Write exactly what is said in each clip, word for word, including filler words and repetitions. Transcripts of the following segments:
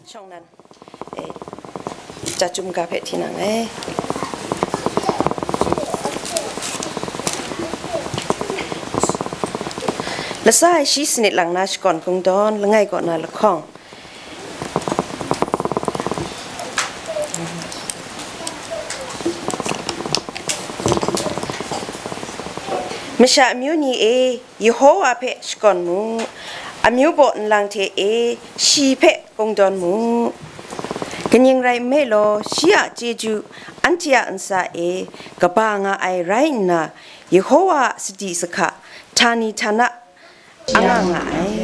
Shawng nan, e, chyum ga hpe hti nang ai. Lasa ai shi sanit lang na shakawn kungdawn, langai kaw na lahkawng. Masha amyu ni e, Yehowa hpe shakawn mu, amyu baw nlang hte e, shi hpe kungdawn mu. Kaning rai nme law, shi a chyeju anhte a ntsa e kaba nga ai rai nna, Yehowa a sadi sahka, htani htana anga nga ai.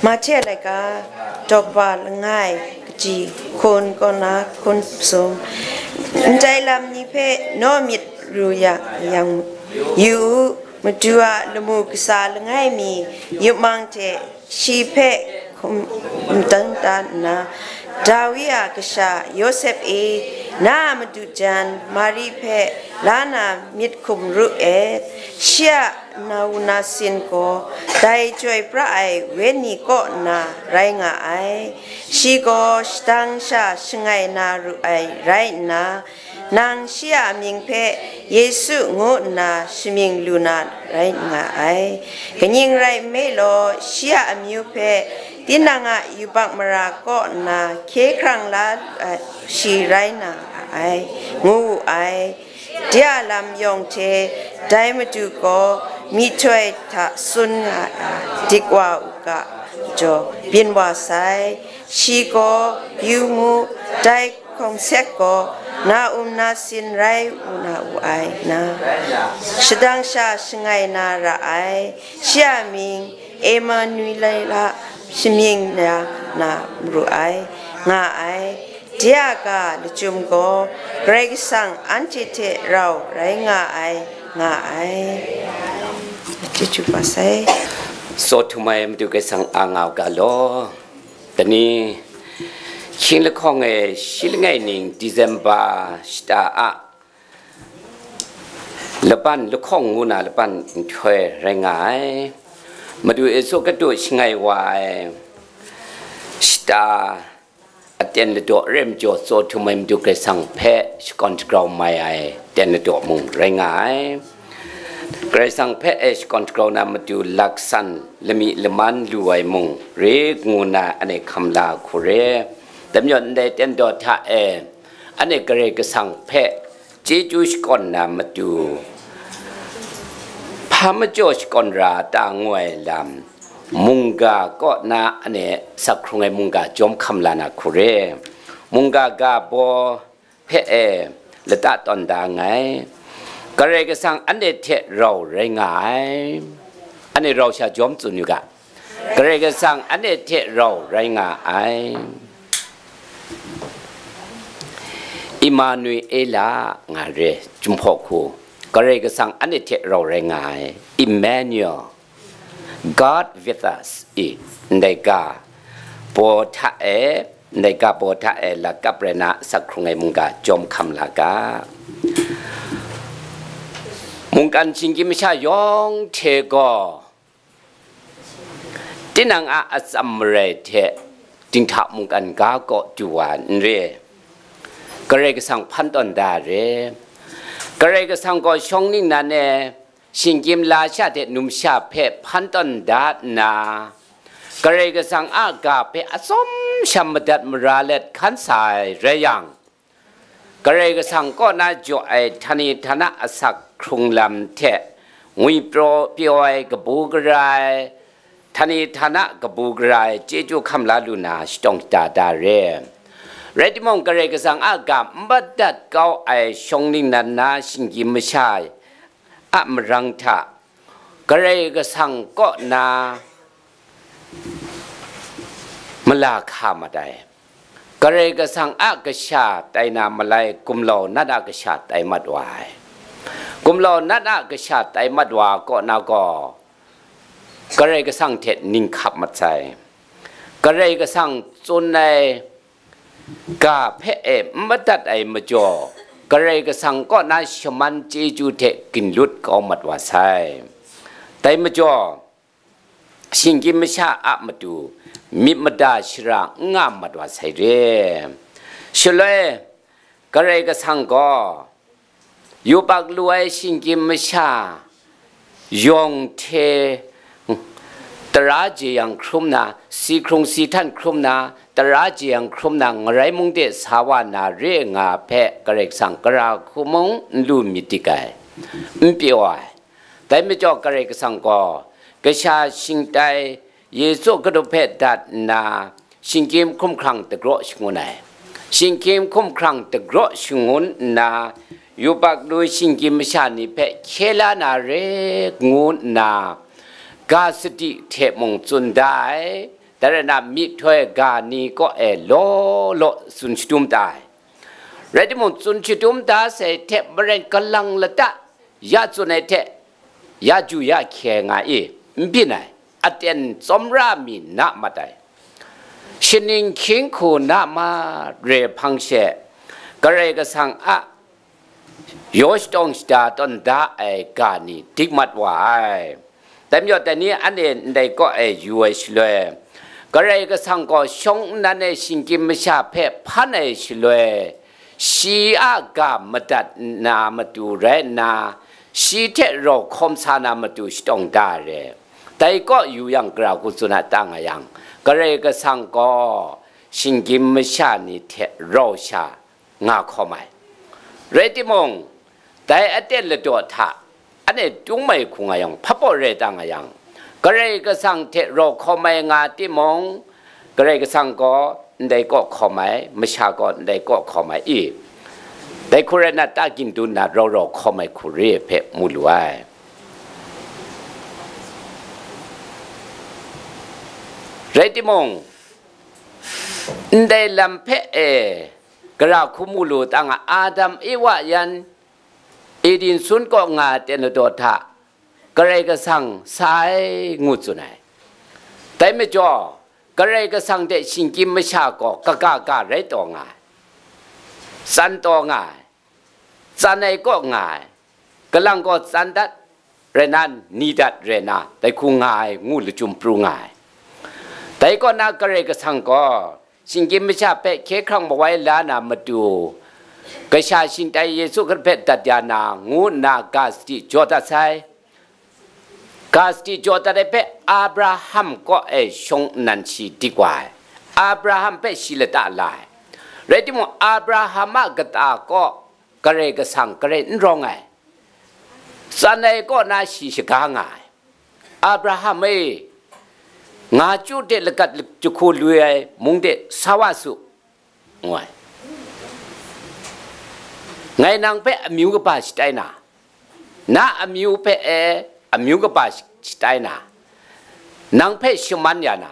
Mahte laika, daw kaba langai, kaji hkun kaw na hkun sum, ndai lam ni hpe naw myit ru ya yang, yu u, Madu a lamu kasa langai mi yupmang hte shi hpe hkum dan da nna, Dawi a kasha Yawsep e, na a madu jan Mari hpe la na myit hkum ru et. Shi a nawu nasin gaw dai chyoi pra ai wenyi kaw na rai nga ai. Shi gaw shadang sha shangai na ru ai rai nna, nang shi a amying hpe Yesu ngu nna shamying lu na rai nga ai. Kaning rai nme law, shi a amyu hpe tinang a yubak mara kaw nna hkye hkrang la lu ai shi rai na nga ai, ngu wu ai. De a lam yawng hte dai Madu gaw myihtoi hta tsun nga ai, dik wa u ga majaw, byin wa sai. Shi gaw, yu mu, dai hkawng sek gaw na um na sin rai u na wu ai na, shadang sha shangai na ra ai. Shi a mying Emanuela, shamying ya na maru ai, nga ai. De a ga lachyum gaw Karai Kasang anhte hte rau rai nga ai, nga ai. Chyeju kaba sai. Tsaw htum ai Madu Karai Kasang a nga u ga law. Dai ni, hkying lahkawng e shi langai ning December shata a laban lahkawng ngu na laban nhtoi rai nga ai. Madu Yesu Hkristu shangai wa ai shata aten ladaw re ai majaw, tsaw htum ai Madu Karai Kasang hpe shakawn shagrau mai ai aten ladaw mung rai nga ai. Karai Kasang hpe e shakawn shagrau na matu laksan lami laman lu ai mung re ngu na ane hkam la hku re. Dai majaw ndai aten ladaw hta e ane Karai Kasang hpe chyeju shakawn na matu, hpa majaw shakawn ra ta ngu ai lam, mungga kaw na ane sak hkrung ai mungga jawm hkam la na hku re. Mungga ga baw hpe e lata tawn da nngai. Karai Kasang anhte hte rau rai nga ai. Anhte rau sha jawm tsun yu ga. Karai Kasang anhte hte rau rai nga ai. Imanuela nga re, Jinghpaw hku, Karai Kasang anhte hte rau rai nga ai. Emmanuel, God with us, i, ndai ga baw hta e, ndai ga baw hta e lakap rai na sak hkrung ai mungga jawm hkam la ga. Mungkan shinggyim masha yawng hte gaw, tinang a atsam marai hte dinghta mungkan ga kaw du wa n re, Karai Kasang hpan tawn da re. Karai Kasang gaw shawng ningnan e shinggyim lasha hte numsha hpe hpan tawn da nna, Karai Kasang a ga hpe atsawm sham madat mara let hkan sa ai rai yang, Karai Kasang kaw na jaw ai htani htana asak hkrung lam hte ngwi praw pyaw ai kabu gara ai, htani htana kabu gara ai chyeju hkam la lu na shatawng shata da re. Rai timung, Karai Kasang a ga n bat dat kau ai shawng ningnan na shinggyim masha a marang hta Karai Kasang kaw na mala hka mat ai. Karai Kasang a kasha tai na malai gumlau nat a kasha tai mat wa ai. Gumlau nat a kasha tai mat wa kaw na gaw, Karai Kasang hte ning hkap mat sai. Karai Kasang tsun ai ga hpe e n madat ai majaw, Karai Kasang kaw na shaman chyeju hte ginlut kau mat wa sai. Dai majaw, shinggyim masha a matu myit mada shara n nga mat wa sai re. Shaloi, Karai Kasang gaw yubak lu ai shinggyim masha yawng hte tara jeyang hkrum na, si hkrung si htan hkrum na, tara jeyang hkrum na, ngarai mung de sa wa na re nga hpe Karai Kasang gara hku mung n lu myit dik ai, n pyaw ai. Dai majaw Karai Kasang gaw kasha shingtai Yesu Hkristu hpe dat nna, shinggyim hkumhkrang dagraw shangun ai. Shinggyim hkumhkrang dagraw shangun nna, yubak lu shinggyim masha ni hpe hkye la na re ngu nna, ga sadi hte mung tsun da ai, dai rai na myihtoi ga ni kaw e law law tsun shadum da ai. Rai timung, tsun shadum da sai hte maren kalang lata ya tsun ai hte, ya ju ya hkye nga i, n byin ai, aten tsawmra mi na mat ai, shaning hkying hku na ma re hpang she, Karai Kasang a yaw shatawng shada tawn da ai ga ni dik mat wa ai. Dai majaw, dai ni anhte ndai kaw e yu ai shaloi, Karai Kasang gaw shawng nnan e shinggyim masha hpe hpan ai shaloi, shi a ga madat na matu rai nna, shi hte rau hkawm sa na matu shatawng da ai re. Dai kaw yu yang, gara hku tsun a ta nga yang, Karai Kasang gaw shinggyim masha ni hte rau sha nga hkawm ai. Rai timung, dai aten ladaw hta anhte tung mai hku nga yang, hpapaw rai ta nga yang, Karai Kasang hte rau hkawm ai nga timung, Karai Kasang gaw ndai kaw hkawm ai, masha gaw ndai kaw hkawm ai i, dai hku rai nna, ta gindu nna rau rau hkawm ai hku re hpe mu lu ai. Rai timung, ndai lam hpe e gara hku mu lu ta nga, Adam Ewa yan Eden sun kaw nga ai aten ladaw hta Karai Kasang sa ai ngu tsun ai. Dai majaw, Karai Kasang hte shinggyim masha gaw kaga ga rai taw nga ai, tsan taw nga ai, tsan ai kaw nga ai, kalang gaw tsan dat rai na, ni dat rai na, dai hku nga ai ngu lachyum pru nga ai. Dai kaw na, Karai Kasang gaw shinggyim masha hpe hkye hkrang mawai la na matu, Kasha shingtai Yesu Hkristu hpe dat ya na, ngu nna ga sadi jaw dat sai. Ga sadi jaw dat ai hpe, Abraham kaw e shawng nnan shi dik wa ai, Abraham hpe shi lata la ai. Rai timung, Abraham a kata kaw Karai Kasang garai n rawng ai, tsan ai kaw na shi shaga nga ai. Abraham e, nga chyu de lagat jahku lu ai mung de sa wa su, ngu ai. Ngai nang hpe amyu kaba shatai na, na amyu hpe e amyu kaba shatai na, nang hpe shaman ya na,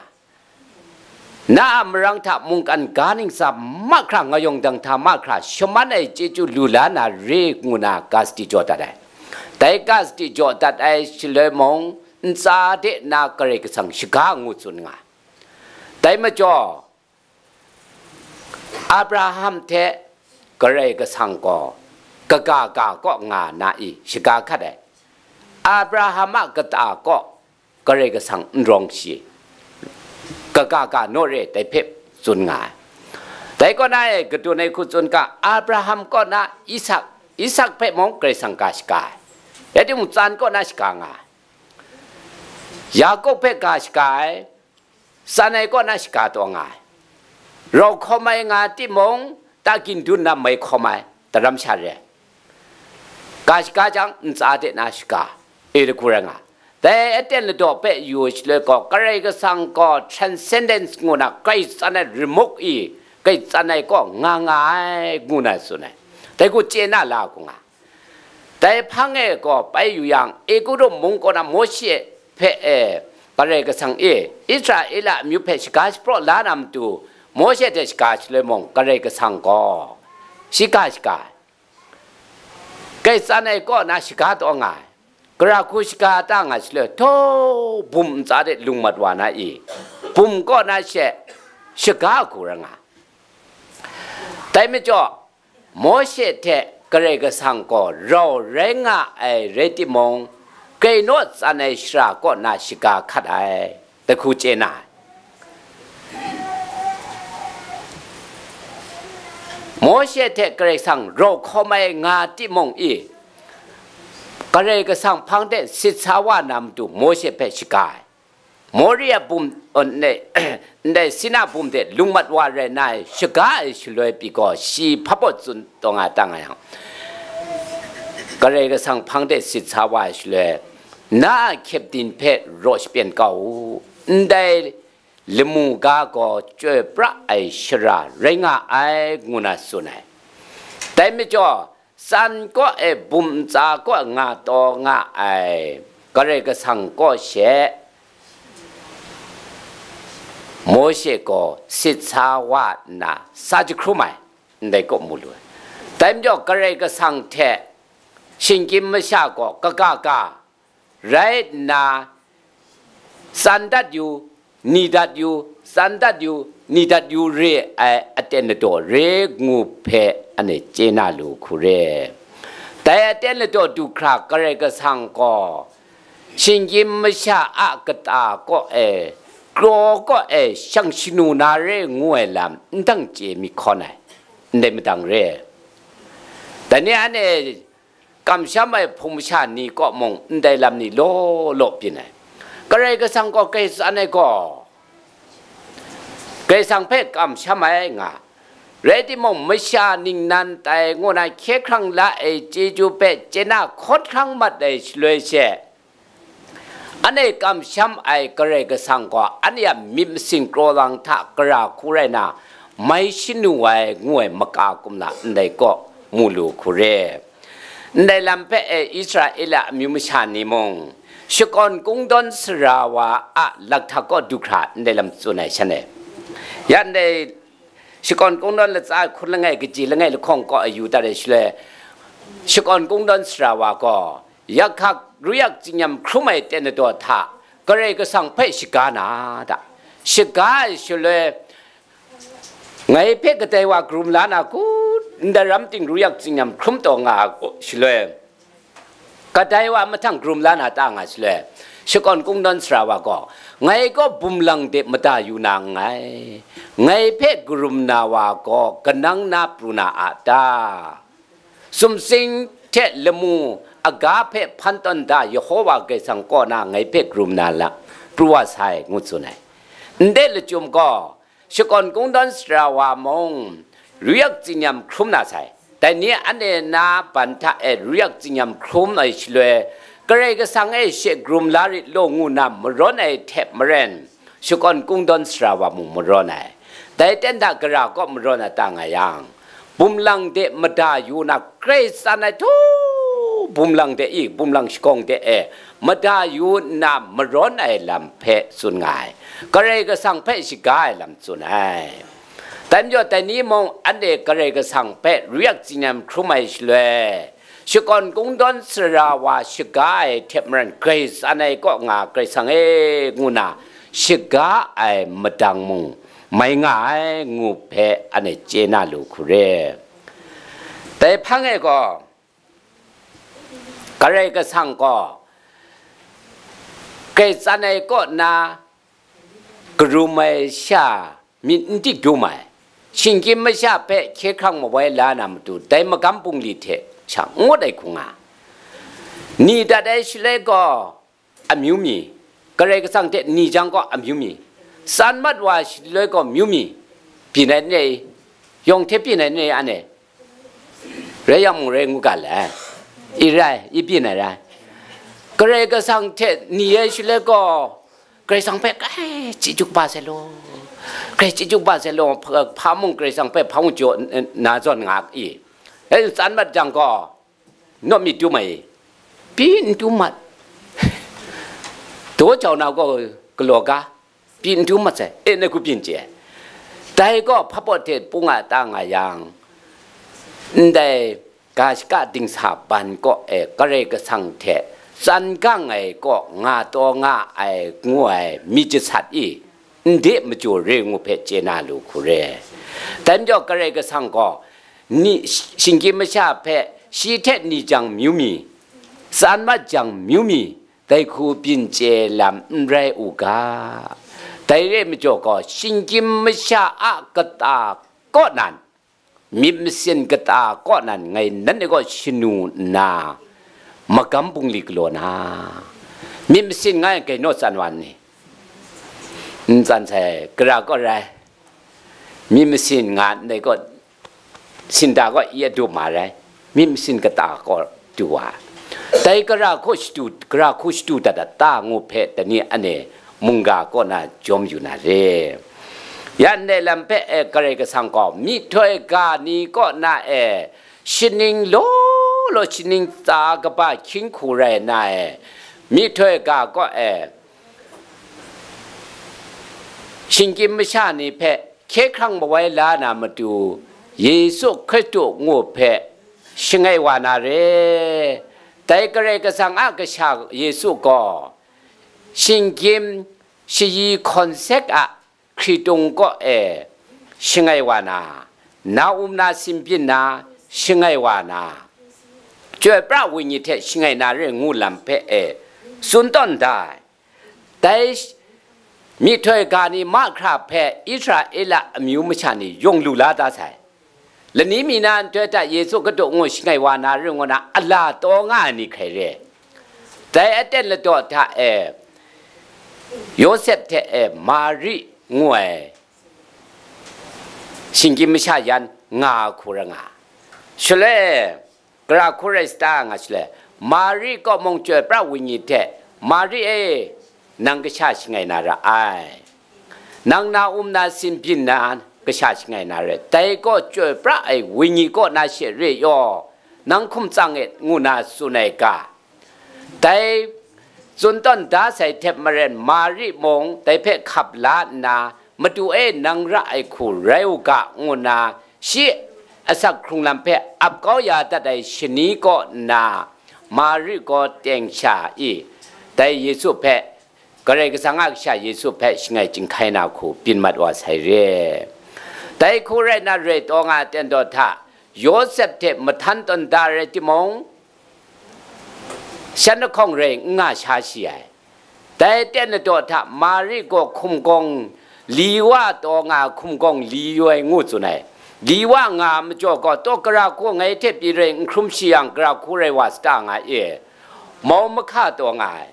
na a marang hta mungkan ga ntsa mahkra, ngayawng dang hta mahkra shaman ai chyeju lu la na re, ngu na ga sadi jaw dat ai. Dai ga sadi jaw dat ai shaloi mung, ntsa de na Karai Kasang shaga ngu tsun nga. Dai majaw, Abraham hte Karai Kasang gaw kaga ga kaw nga na i shaga hkat ai. Abraham a kata kaw Karai Kasang n rawng shi, kaga ga naw re, dai hpe tsun nga ai. Dai kaw na e, kadun ai hku tsun ga, Abraham kaw na Isak, Isak hpe mung Karai Kasang ga shaga ai, rai timung, tsan kaw na shaga nga ai. Yakob hpe ga shaga ai, tsan ai kaw na shaga taw nga ai. Rau hkawm ai nga timung, ta gindu nna mai hkawm ai, daram sha re ai. Ga shaga jang, ntsa de na shaga, e, dai hku rai nga. Dai aten ladaw hpe yu shaloi gaw, Karai Kasang gaw transcendence ngu na, grai tsan ai, remuk i, grai tsan ai kaw nga nga ai, ngu na tsun ai. Dai hku chye na la hku nga. Dai hpang e gaw bai yu yang, Egutu mung kaw na Mawshe hpe e, Karai Kasang e, Israela amyu hpe shaga shapraw la na matu, Mawshe hte shaga shaloi mung, Karai Kasang gaw shi ga shaga ai. Grai tsan ai kaw na shaga taw nga ai. Gara hku shaga ta nga shaloi, htaw bum ntsa de lung mat wa na i, bum kaw na she shaga hku rai nga. Dai majaw, Mawshe hte Karai Kasang gaw rau rai nga ai rai timung, grai naw tsan ai shara kaw na shaga hkat ai, dai hku chye na ai. Mawshe hte Karai Kasang rau hkawm ai nga timung i, Karai Kasang hpang de sit sa wa na matu Mawshe hpe shaga ai. Moria bum, ndai, ndai Sina bum de lung mat wa rai nna, shaga ai shaloi pyi gaw, shi hpabaw tsun taw nga ta nga yang, Karai Kasang hpang de sit sa wa ai shaloi, na a kyepdin hpe raw shapyen kau u, ndai lamu ga gaw chyoi pra ai shara rai nga ai, ngu na tsun ai. Dai majaw, tsan kaw e bum ntsa kaw nga taw nga ai Karai Kasang kaw she, Mawshe gaw sit sa wa nna sa jahkrum ai, ndai kaw mu lu ai. Dai majaw Karai Kasang hte shinggyim masha gaw kaga ga rai nna, tsan dat yu, ni dat yu, tsan dat yu, ni dat yu re ai aten ladaw re ngu hpe anhte chye na lu hku re. Dai aten ladaw du hkra Karai Kasang gaw shinggyim masha a kata kaw e, kraw kaw e shang shanu na re ngu ai lam n dang chye mi hkawn ai, ndai madang re. Dai ni anhte kamsham ai hpung masha ni kaw mung ndai lam ni law law byin ai. Karai Kasang gaw Karai tsan ai gaw, Karai Kasang hpe kamsham ai nga. Rai timung, masha ningnan tai ngu na hkye hkrang la ai chyeju hpe chye na hkawt hkrang mat ai shaloi she, anhte kamsham ai Karai Kasang gaw anhte a myit masin kraw lang hta gara hku rai na, mai shanu ai ngu ai maka kumla ndai kaw mu lu hku re. Ndai lam hpe e Israela amyu masha ni mung, shakawn kungdawn sara wa a lakhta kaw du hkra ndai lam tsun ai shan e. Ya ndai shakawn kungdawn latsa hkun langai, kaji langai lahkawng kaw a yu dat ai shaloi, shakawn kungdawn sara wa gaw, yakhak ruyak tsinyam hkrum ai ten ladaw hta Karai Kasang hpe shaga na da. Shaga ai shaloi, ngai hpe kadai wa karum la na kut, ndai ram ting ruyak tsinyam hkrum taw nga ai shaloi, kadai wa mahtang karum la na ta nga shaloi, shakawn kungdawn sara wa gaw, ngai gaw bumlang de mada yu na nngai, ngai hpe karum na wa gaw kanang na pru na a ta? Sumsing hte lamu aga hpe hpan tawn da Yehova Karai Kasang kaw na ngai hpe karum na la, pru wa sai, ngu tsun ai. Ndai lachyum gaw, shakawn kungdawn sara wa mung, ruyak tsinyam hkrum na sai. Dai ni anhte na ban hta e ruyak tsinyam hkrum ai shaloi, Karai Kasang e she karum la rit law ngu na marawn ai hte maren, shakawn kungdawn sara wa mung marawn ai. Dai ten hta gara kaw marawn ai ta nga yang, bumlang de mada yu na Karai tsan ai htu, bumlang de i, bumlang shagawng de e, mada yu nna marawn ai lam hpe tsun nga ai. Karai Kasang hpe shaga ai lam tsun ai. Dai majaw, dai ni mung anhte Karai Kasang hpe ruyak tsinyam hkrum ai shaloi, shakawn kungdawn sara wa shaga ai hte maren Karai tsan ai kaw nga Karai Kasang e ngu na shaga ai madang mung mai nga ai ngu hpe anhte chye na lu hku re. Dai hpang e gaw, Karai Kasang gaw Karai tsan ai kaw na karum ai sha myit n dik dum ai, shinggyim masha hpe hkye hkrang mawai la na matu dai magam bungli hte sha ngut ai hku nga. Ni dat ai shaloi gaw amyu mi, Karai Kasang hte ni jang gaw amyu mi, san mat wa shaloi gaw myu mi, byin ai n re i? Yawng hte byin ai n re i, anhte? Rai yang mung rai ngu ga le, i rai, i byin ai rai. Karai Kasang hte ni ai shaloi gaw, Karai Kasang hpe grai chyeju kaba sai law, grai chyeju kaba sai law, hpa, hpa mung Karai Kasang hpe hpa mung jaw n-, n-, na zawn nga i. Rai san mat jang gaw, naw myit dum ai, pyi n dum mat. Daw jau na gaw galaw ga, pyi n dum mat sai, e, na ku byin chye ai. Dai gaw hpa pawt hte pung a ta nga yang, ndai ga shaka dingsa ban kaw e Karai Kasang hte tsan gang ai kaw nga taw nga ai ngu ai myit jasat i, n de majaw re ngu hpe chye na lu hku re. Dai majaw Karai Kasang gaw ni, shinggyim masha hpe shi hte ni jang myu mi, tsan mat jang myu mi, dai hku byin chye lam n rai u ga. Dai re majaw gaw, shinggyim masha a kata kaw nan, myit masin kata kaw nan ngai nanhte kaw shanu nna, magam bungli galaw na, myit masin nga yang gainaw tsan wa ni? N tsan sai, gara kaw rai. Myit masin nga ndai kaw, sinda kaw i adum ma rai, myit masin kata kaw du wa. Dai gara hku shadu, gara hku shadu dat dat ta ngu hpe dai ni anhte mungga kaw na jawm yu na re. Ya ndai lam hpe e Karai Kasang gaw myihtoi ga ni kaw na e shaning law law, shaning tsa kaba hkying hku rai na e, myihtoi ga kaw e, shinggyim masha ni hpe hkye hkrang mawai la na matu, Yesu Hkristu ngu hpe shangai wa na re. Dai Karai Kasang a Kasha Yesu gaw, shinggyim shayi hkawn sek a hkritung kaw e shangai wa na, na um na sin byin na shangai wa na, chyoi pra wenyi hte shangai na re ngu lam hpe e tsun tawn da ai. Dai myihtoi ga ni mahkra hpe Israela amyu masha ni yawng lu la da sai. Lani mi na nhtoi hta Yesu Hkristu ngu shangai wa na ring ngu na a la taw nga ai ni hkrai re. Dai aten ladaw hta e Yawsep hte e Mari ngu ai shinggyim masha yan nga hku ra nga. Shaloi, gara hku rai sata nga shaloi, Mari kaw mung chyoi pra wenyi hte, Mari e, nang kasha shangai na ra ai. Nang na um na sin byin na kasha shangai na rai. Dai gaw chyoi pra ai wenyi kaw na she re yaw, nang hkum tsang et ngu na tsun ai ga. Dai tsun tawn da sai hte maren Mari mung dai hpe hkap la nna, Madu e nang ra ai hku rai u ga, ngu nna shi asak hkrung lam hpe ap kau ya dat ai shani kaw nna, Mari gaw teng sha i, dai Yesu hpe, Karai Kasang a Kasha Yesu hpe shangai chyinghkai na hku byin mat wa sai re. Dai hku rai nna, rai taw nga ai ten daw hta, Yawsep hte mahtan tawn da rai timung, shan lahkawng rai n nga sha shi ai. Dai ten ladaw hta Mari gaw hkum gawng li wa taw nga hkum gawng li yoi ngu tsun ai. Li wa nga majaw gaw, taw gara hku ngai hte pyi rai n hkrum shi yang, gara hku rai wa sata nga e, mau mahka taw nga ai.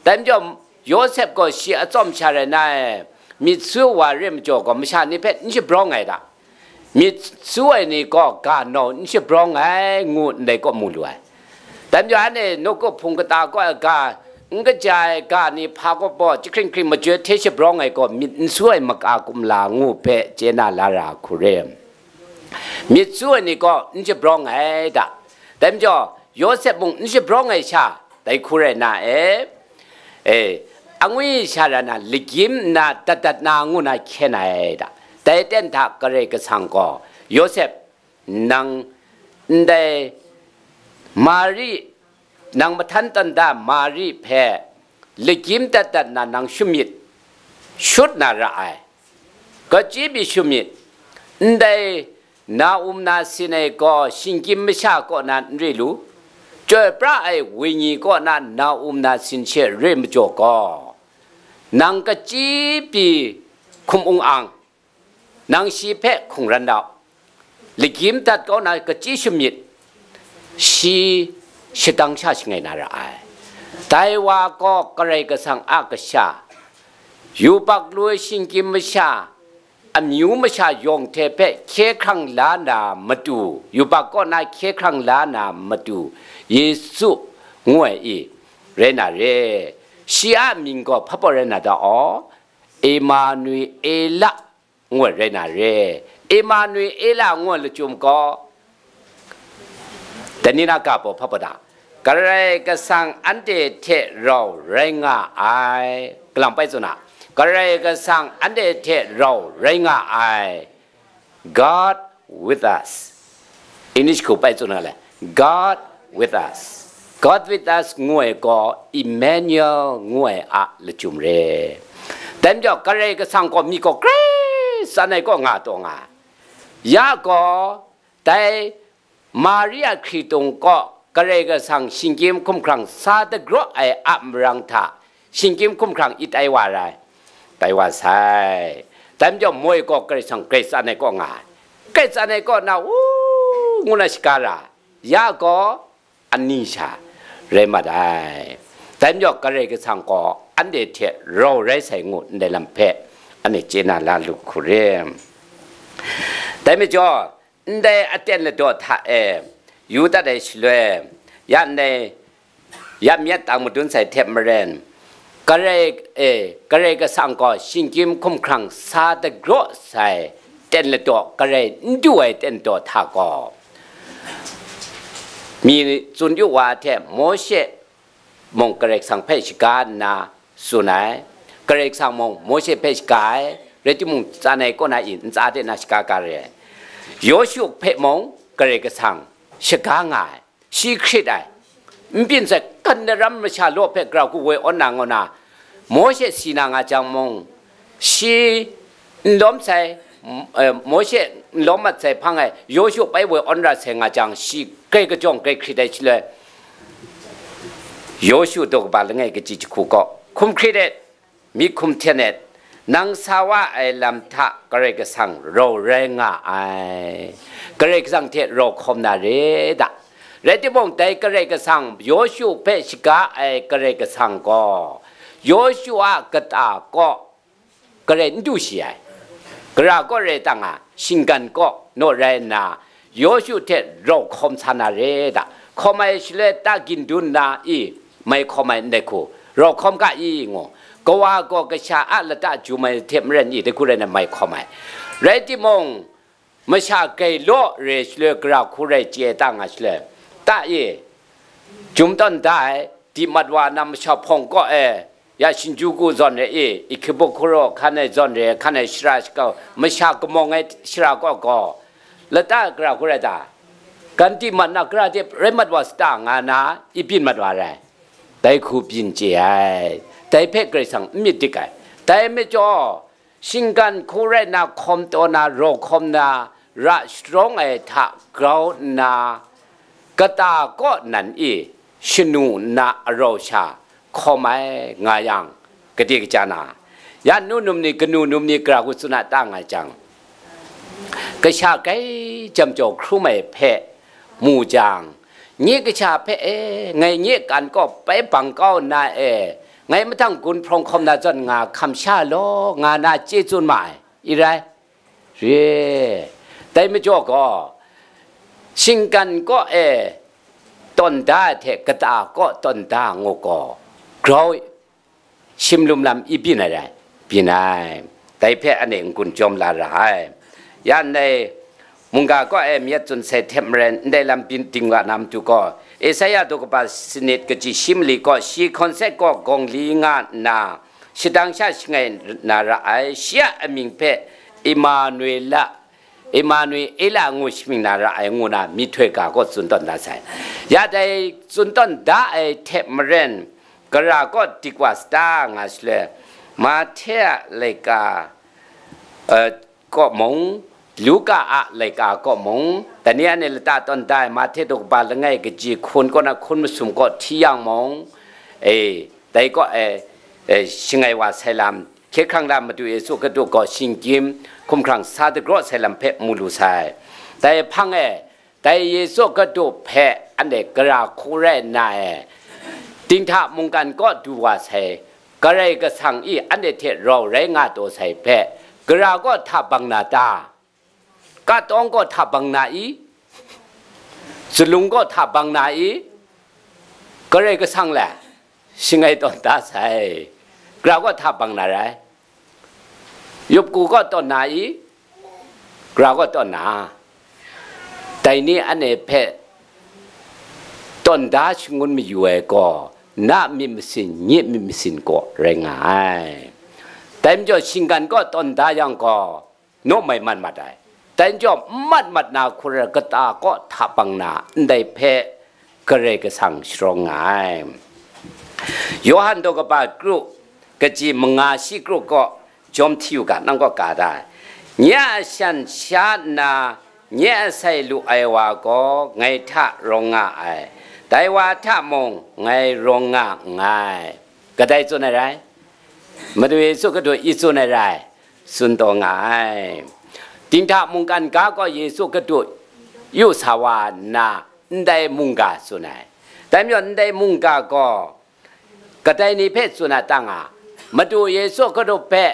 Dai majaw, Yawsep gaw shi a tsawm sha rai na e, myit su wa re majaw gaw, masha ni hpe n shabrawng ai da. Myit su ai ni gaw ga nau n shabrawng ai, ngu ndai kaw mu lu ai. Dai majaw, anhte nawku hpung kata kaw ai ga, n kaja ai ga ni hpa kaw baw jahkring hkring majoi hte shabrawng ai gaw, myit n su ai maka kumla ngu hpe chye na la ra hku re. Myit su ai ni gaw n shabrawng ai da. Dai majaw, Yawsep mung n shabrawng ai sha, dai hku rai na e, e, angwi sha ra na, lagyim nna dat dat na ngu na hkyen ai da. Dai ten hta Karai Kasang gaw, Yawsep, nang ndai Mari, nang mahtan tawn da Mari hpe lagyim dat dat na nang shut myit, shut na ra ai. Kachyi pyi shut myit, ndai na um na sin ai gaw shinggyim masha kaw na n re lu, chyoi pra ai wenyi kaw na na um na sin she re majaw gaw, nang kachyi pyi hkum ung ang, nang shi hpe hkungran dau, lagyim dat kau na kachyi shut myit, shi shadang sha shangai na ra ai. Dai wa gaw Karai Kasang a Kasha, yubak lu ai shinggyim masha, amyu masha yawng hte hpe hkye hkrang la na matu, yubak kaw na hkye hkrang la na matu, Yesu ngu ai i, rai na re. Shi a mying gaw hpa baw rai na ta aw, Emanuela ngu ai rai na re. Emanuela ngu ai lachyum gaw, dai ni na ga baw hpa baw ta? Karai Kasang anhte hte rau rai nga ai. Kalang pai tsun a, Karai Kasang anhte hte rau rai nga ai. God with us. English hku pai tsun na le, God with us. God with us ngu ai gaw Emmanuel ngu ai a lachyum re. Dai majaw, Karai Kasang gaw myit gaw grai tsan ai kaw nga taw nga ai. Ya gaw, dai Maria hkritung kaw Karai Kasang shinggyim hkumhkrang sa dagraw ai a marang hta, shinggyim hkumhkrang i tai wa rai, tai wa sai. Dai majaw, moi gaw Karai Kasang grai tsan ai kaw nga ai. Grai tsan ai kaw na, u, ngu na shaga ra, ya gaw, ani sha rai mat ai. Dai majaw, Karai Kasang gaw anhte hte rau rai sai ngu ndai lam hpe anhte chye na la lu hku re. Dai majaw, ndai aten ladaw hta e yu dat ai shaloi, ya ndai ya myat tang madun sai hte maren, Karai, e, Karai Kasang gaw shinggyim hkumhkrang sa dagraw sai ten ladaw, Karai n du ai ten ladaw hta gaw, mi tsun yu wa hte Mawshe mung Karai Kasang hpe shaga nna tsun ai, Karai Kasang mung Mawshe hpe shaga ai, rai timung, tsan ai kaw na i, ntsa de na shaga ga re ai. Yawshu hpe mung Karai Kasang shaga nga ai, shi hkrit ai, n byin sai, kan daram masha law hpe gara hku woi awn na nga na, Mawshe si na nga jang mung, shi n lawm sai, m-, eh, Mawshe n lawm mat sai hpang e, Yawshu bai woi awn ra sai nga jang, shi grai kajawng grai hkrit ai shaloi, Yawshu daw kaba langai kaji jahku gaw, hkum hkrit et, myit hkum hten et, nang sa wa ai lam hta Karai Kasang rau rai nga ai, Karai Kasang hte rau hkawm na re da. Rai timung, dai Karai Kasang, Yawshu hpe shaga ai Karai Kasang gaw, Yawshu a kata kaw, Karai n du shi ai. Gara kaw rai tang a, shinggan kaw naw rai nna, Yawshu hte rau hkawm sa na re da. Hkawm ai shaloi ta gin dun nna i, mai hkawm ai ndai hku, rau hkawm ga i ngu, kawa gaw kasha a lata jum ai hte maren i, dai hku rai nna mai hkawm ai. Rai timung, masha grai law re shaloi, gara hku rai chye ai ta nga shaloi, ta e, jum tawn da ai, di mat wa na masha hpawng kaw e, ya Shinjuku zawn re i, Ikebukuro hkan ai zawn re, hkan ai shara shakau, masha kamawng ai shara kaw gaw, lata gara hku rai ta? Gan di mat na gara de rai mat wa sa ta nga na, i byin mat wa rai. Dai hku byin chye ai. Dai hpe Karai Kasang n myit dik ai. Dai majaw, shinggan hku rai nna hkawm taw na, rau hkawm na, ra sharawng ai hta grau nna, kata kaw nan i shanu nna arau sha hkawm ai nga yang, gade kaja na, ya nu num ni, kanu num ni gara hku tsun a ta nga jang, kasha grai jam jaw hkrum ai hpe mu jang, nye kasha hpe e, ngai nye kan kaw bai bang kau nna e, ngai mahtang gun hprawng hkawm na zawn nga hkam sha law, nga na chye tsun ma ai, i rai? Re. Dai majaw gaw, shinggan kaw e tawn da ai hte kata kaw tawn da ngu gaw, grau shimlum lam i byin ai rai, byin ai. Dai hpe anhte n-gun jawm la ra ai. Ya ndai mungga kaw e myit tsun sai hte maren, ndai lam byin ding wa na matu gaw, Esaia daw kaba sanit kaji shi mali gaw, shi hkawn sek gaw gawng li nga nna, shadang sha shangai na ra ai, shi a amying hpe Imanuela, Imanuela ngu shamying na ra ai, ngu na myihtoi ga gaw tsun tawn da sai. Ya dai tsun tawn da ai hte maren, gara kaw dik wa sa ta nga shaloi, Mahte a laika, eh, kaw mung, Luka a laika kaw mung, dai ni anhte lata tawn da ai Mahte daw kaba langai kaji hkun kaw na hkun masum kaw hti yang mung, e, dai kaw e, e, shangai wa sai lam, hkye hkrang lam Madu Yesu Hkristu gaw shinggyim hkumhkrang sa dagraw sai lam hpe mu lu sai. Dai hpang e, dai Yesu Hkristu hpe anhte gara hku rai nna e, dinghta mungkan kaw du wa sai, Karai Kasang i anhte hte rau rai nga taw sai hpe, gara kaw hta bang na ta? Katawng kaw hta bang na i? Zalung kaw hta bang na i? Karai Kasang le shangai tawn da sai. Gara kaw hta bang na rai? Yupku kaw tawn na i? Gara kaw tawn na? Dai ni anhte hpe tawn da shangun mayu ai gaw, na myit masin, nye myit masin kaw rai nga ai. Dai majaw shinggan kaw tawn da yang gaw, naw mai mat mat ai. Dai majaw n mat mat na hku rai, kata kaw hta bang na ndai hpe Karai Kasang sharawng nga ai. Yawhan daw kaba kru, kaji manga shi kru kaw jawm hti u ga, nang kaw ga da ai. Nye a shan sha nna, nye a sai lu ai wa gaw ngai hta rawng nga ai, dai wa hta mung ngai rawng nga nngai. Kadai tsun ai rai? Madu Yesu Hkristu i tsun ai rai, tsun taw nga ai. Dinghta mungkan ga gaw Yesu Hkristu yu sa wa nna, ndai mungga tsun ai. Dai majaw ndai mungga gaw kadai ni hpe tsun a ta nga? Madu Yesu Hkristu hpe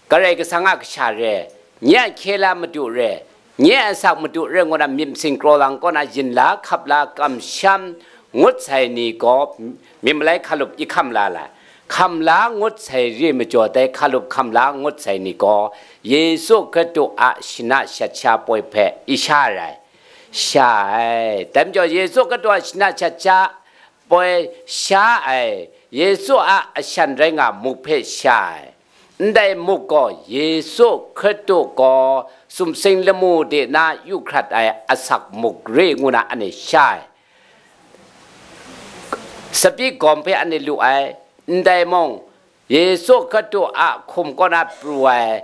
Karai Kasang a kasha re, nye a hkye la Madu re, nye a asak Madu re ngu na myit masin kraw lang kaw na yin la, hkap la, kamsham ngut sai ni gaw, myit malai hkalup i hkam la la, hkam la ngut sai re majaw, dai hkalup hkam la ngut sai ni gaw, Yesu Hkristu a shana shat sha poi hpe i sha ai rai, sha ai. Dai majaw, Yesu Hkristu a shana shat sha poi sha ai, Yesu a ashan rai nga muk hpe sha ai. Ndai muk gaw Yesu Hkristu gaw sumsing lamu de na yu hkrat ai asak muk re ngu na anhte sha ai. Sapi gawm hpe anhte lu ai, ndai mung, Yesu Hkristu a hkum kaw na pru ai,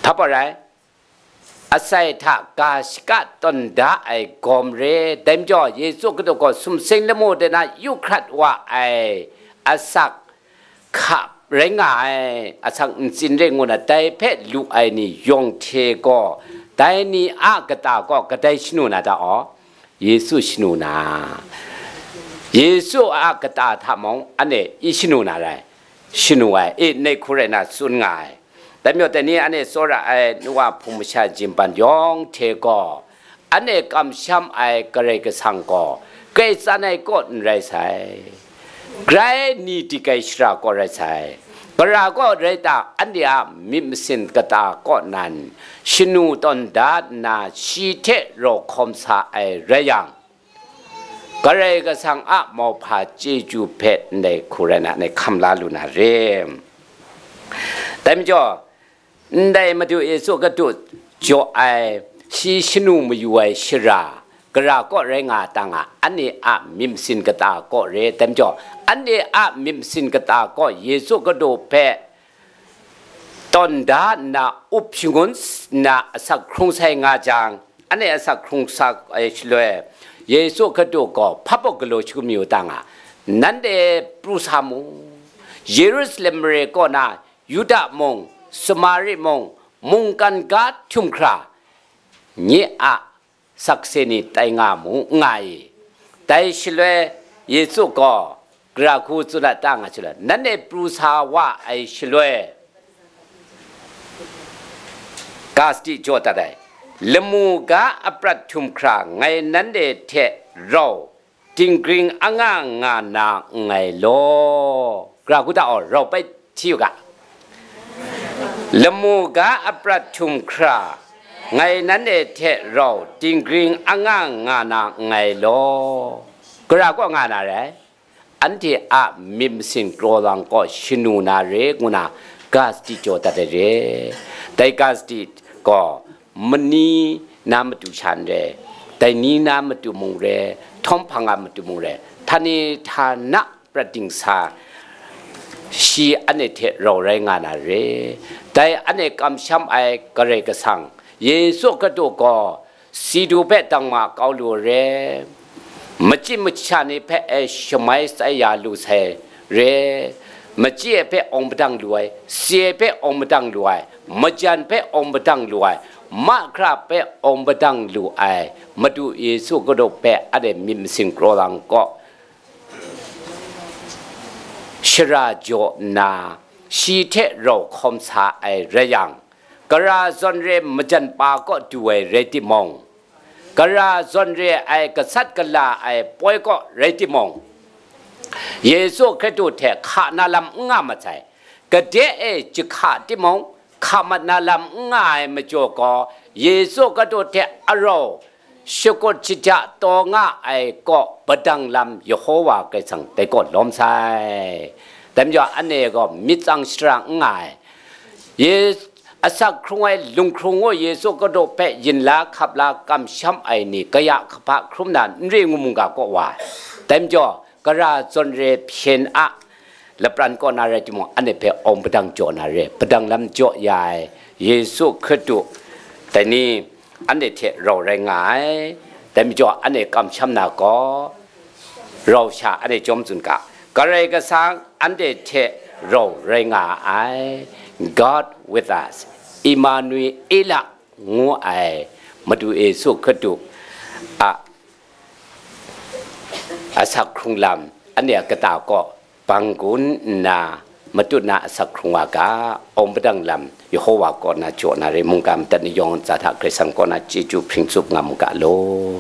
hpa rai, asai hta ga shaka tawn da ai gawm re. Dai majaw, Yesu Hkristu gaw sumsing lamu de na yu hkrat wa ai asak hka rai nga ai, asak ntsin re ngu na, dai hpe lu ai ni yawng hte gaw, dai ni a kata gaw kadai shanu na ta aw? Yesu shanu na. Yesu a kata hta mung, anhte i shanu na rai, shanu ai, e, nai hku rai na tsun nga ai. Dai majaw, dai ni anhte tsawra ai nu wa hpung masha jimban yawng hte gaw, anhte kamsham ai Karai Kasang gaw, grai tsan ai kaw n rai sai. Grai ni di kai shara kaw rai sai. Gara kaw rai ta, anhte a myit masin kata kaw nan, shanu tawn da nna, shi hte rau hkawm sa ai rai yang, Karai Kasang a mauhpa chyeju hpe ndai hku rai na, ndai hkam la lu na re. Dai majaw, ndai Madu Yesu Hkristu jaw ai, shi shanu mayu ai shara, gara kaw rai nga ta nga, anhte a myit masin kata kaw re. Dai majaw, anhte a myit masin kata kaw Yesu Hkristu hpe tawn da nna, up shangun nna asak hkrung sai nga jang, anhte asak hkrung sa ai shaloi, Yesu Hkristu gaw hpa baw galaw shangun mayu ta nga, nanhte pru sa mu, Yerusalem mare kaw na, Yuda mung, Samari mung, mungkan ga htum hkra, nye a sakse ni tai nga mu, nga i. Dai shaloi Yesu gaw gara hku tsun a ta nga shaloi, nanhte pru sa wa ai shaloi, ga sadi jaw dat ai, lamu ga aprat htum hkra ngai nanhte hte rau dinggring anga nga na nngai law. Gara hku ta aw, rau bai hti u ga. Lamu ga aprat htum hkra, ngai nanhte hte rau dinggring anga nga na nngai law. Gara kaw nga na rai? Anhte a myit masin kraw lang kaw shanu na re ngu na ga sadi jaw dat ai re. Dai ga sadi gaw mani na matu sha n re, dai ni na matu mung re, htawm hpang a matu mung re, htani htana prat dingsa, shi anhte hte rau rai nga na re. Dai anhte kamsham ai Karai Kasang, Yesu Hkristu gaw si du hpe dang ma kau lu re, machyi masha ni hpe e shamai tsai ya lu sai re, machyi e hpe awng padang lu ai, si e hpe awng padang lu ai, majan hpe awng padang lu ai, mahkra hpe awng padang lu ai, Madu Yesu Hkristu hpe anhte myit masin kraw lang kaw, shara jaw nna, shi hte rau hkawm sa ai rai yang, gara zawn re majan pa kaw du ai rai timung, gara zawn re ai gasat gala ai poi kaw rai timung, Yesu Hkristu hte hka na lam n nga masai, gade e jahka timung, hka mat na lam n nga ai majaw gaw, Yesu Hkristu hte arau shakut shaja taw nga ai kaw padang lam Yehowa Karai Kasang dai kaw lawm sai. Dai majaw anhte gaw myit tsang shara n nga ai, Ye-, asak hkrung ai lunghkrung u Yesu Hkristu hpe yin la hkap la kamsham ai ni kaya kahpa hkrum na n re ngu mungga kaw wa ai. Dai majaw, gara zawn re hpyen a lapran kaw na rai timung, anhte hpe awng padang jaw na re, padang lam jaw ya ai Yesu Hkristu, dai ni, anhte hte rau rai nga ai. Dai majaw, anhte kamsham na gaw, rau sha anhte chyawm tsun ga, Karai Kasang anhte hte rau rai nga ai, God with us, Emmanuela ngu ai Madu Yesu Hkristu a asak hkrung lam anhte a kata kaw bang gun nna, matut na asak hkrung wa ga, awng padang lam Yehowa kaw na jaw na re, mungga madat ni yawng ntsa hta Karai Kasang kaw na chyeju hpring tsup nga mu ga law.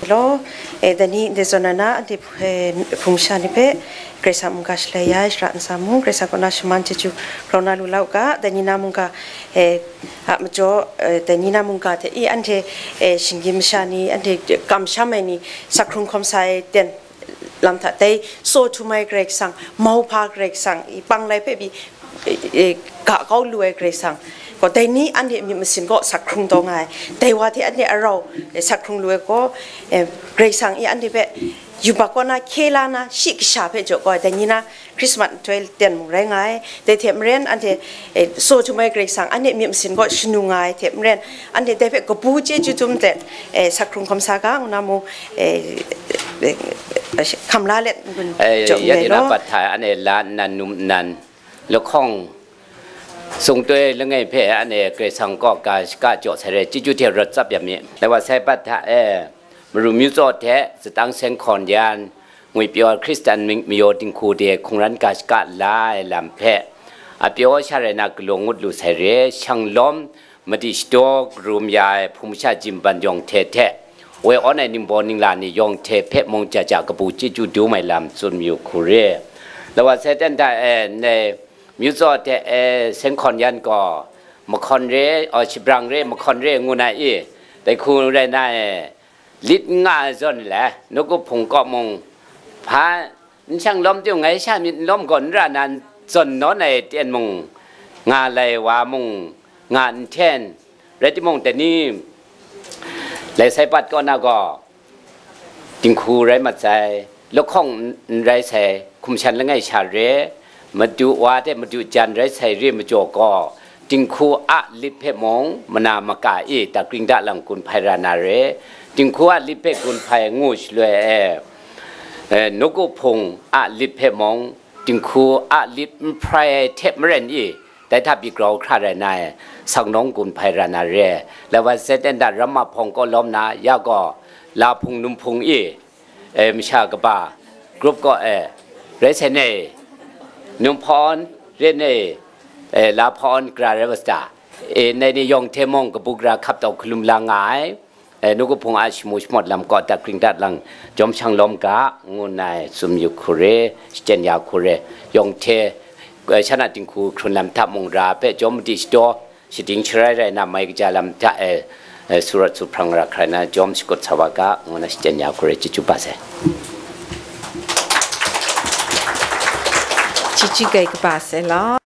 Law, e, dai ni ndai zawn na na, anhte hpu-, e, hpung sha ni hpe, Karai Kasang mungga shalai ya ai shara ntsa mung, Karai Kasang kaw na shaman chyeju grau na lu la u ga, dai ni na mungga, e, a majaw, e, dai ni na mungga hte i anhte, e, shinggyim masha ni, anhte kamsham ai ni, asak hkrung hkawm sa ai ten, Lam hta dai tsaw htum ai Karai Kasang, mauhpa Karai Kasang, i pang lai hpe pyi, e, e, ga kau lu ai Karai Kasang, gaw dai ni anhte myit masin kaw sak hkrung taw nga ai. Dai wa hte anhte a rau, e, sak hkrung lu ai gaw, e, Karai Kasang i anhte hpe yubak kaw na, hkye la na, shi kasha hpe jaw kau ai, dai ni na Christmas nhtoi ten mung rai nga ai. Dai hte maren anhte, e, tsaw htum ai Karai Kasang, anhte myit masin kaw shanu nga ai hte maren, anhte dai hpe kabu chyeju dum hte, e, sak hkrung hkawm sa ga, ngu na mung, e, e, e, hkam la let n-gun Eh, jaw ya nngai di na law. Pat hta anhte la nnan num nnan lahkawng sung toi langai hpe anhte Karai Kasang kaw ga shaka jaw sai re, chyeju hte rawt tsap ya mi. Dai wa sai pat hta e, Maru myu tsaw hte Zatang Seng Hkawn Yan, ngwipyaw Hkristan mying mayaw dinghku de hkungran ga shaka la ai lam hpe, a pyaw sha rai na galaw ngut lu sai re, shang lawm madi shadaw karum ya ai hpung masha Jim Ban yawng hte hte, woi awn ai ningbaw ningla ni yawng hte hpe mung ja ja kabu chyeju dum ai lam tsun mayu hku re. Lawa sai ten hta e, ndai myu tsaw hte e, Seng Hkawn Yan gaw, mahkawn re, aw, shabrang re, mahkawn re, ngu na i, dai hku rai na e, lit n nga ai zawn le, nawku hpung kaw mung, hpa, n shang lawm ting, ngai sha myit n lawm gaw n ra na, n zawn nawn ai ten mung, nga lai wa mung, nga n hten, rai timung, dai ni, lai sai pat kaw na gaw, dinghku rai mat sai, lahkawng n rai sai, hkum shan langai sha re, madu wa hte madu jan rai sai re majaw gaw, dinghku a lit hpe mung mana maka e dakring dalang gun hpai ra na re, dinghku a lit hpe gun hpai ngu shaloi e, e, nawku hpung a lit hpe mung, dinghku a lit n hprai ai hte maren i, dai hta pyi grau hkra rai na e, sang nawng gun hpai ra na re, lawa sai ten hta ramma hpawng kaw lawm na, ya gaw, la hpung num hpung i, e, masha kaba, group kaw e, rai sai nei, num hpawn, re nei, e, la hpawn, gra rai wa sa ta, e, ndai ni yawng hte mung kabu gara hkap tau hkalum la nga ai, e, nawku hpung a shamu shamawt lam kaw dakring dat lang jawm shang lawm ga, ngu nna tsun yu hku re, shachyen ya hku re, yawng hte, e, shan a dinghku hkrun lam hta mung ra hpe jawm madi shadaw, shading sharai rai na mai kaja lam hta e, e, su rawt su hprang ra hkrai na jawm shakut sa wa ga, ngu na shachyen ya hku re, chyeju ba sai. Chyeju gai kaba sai law.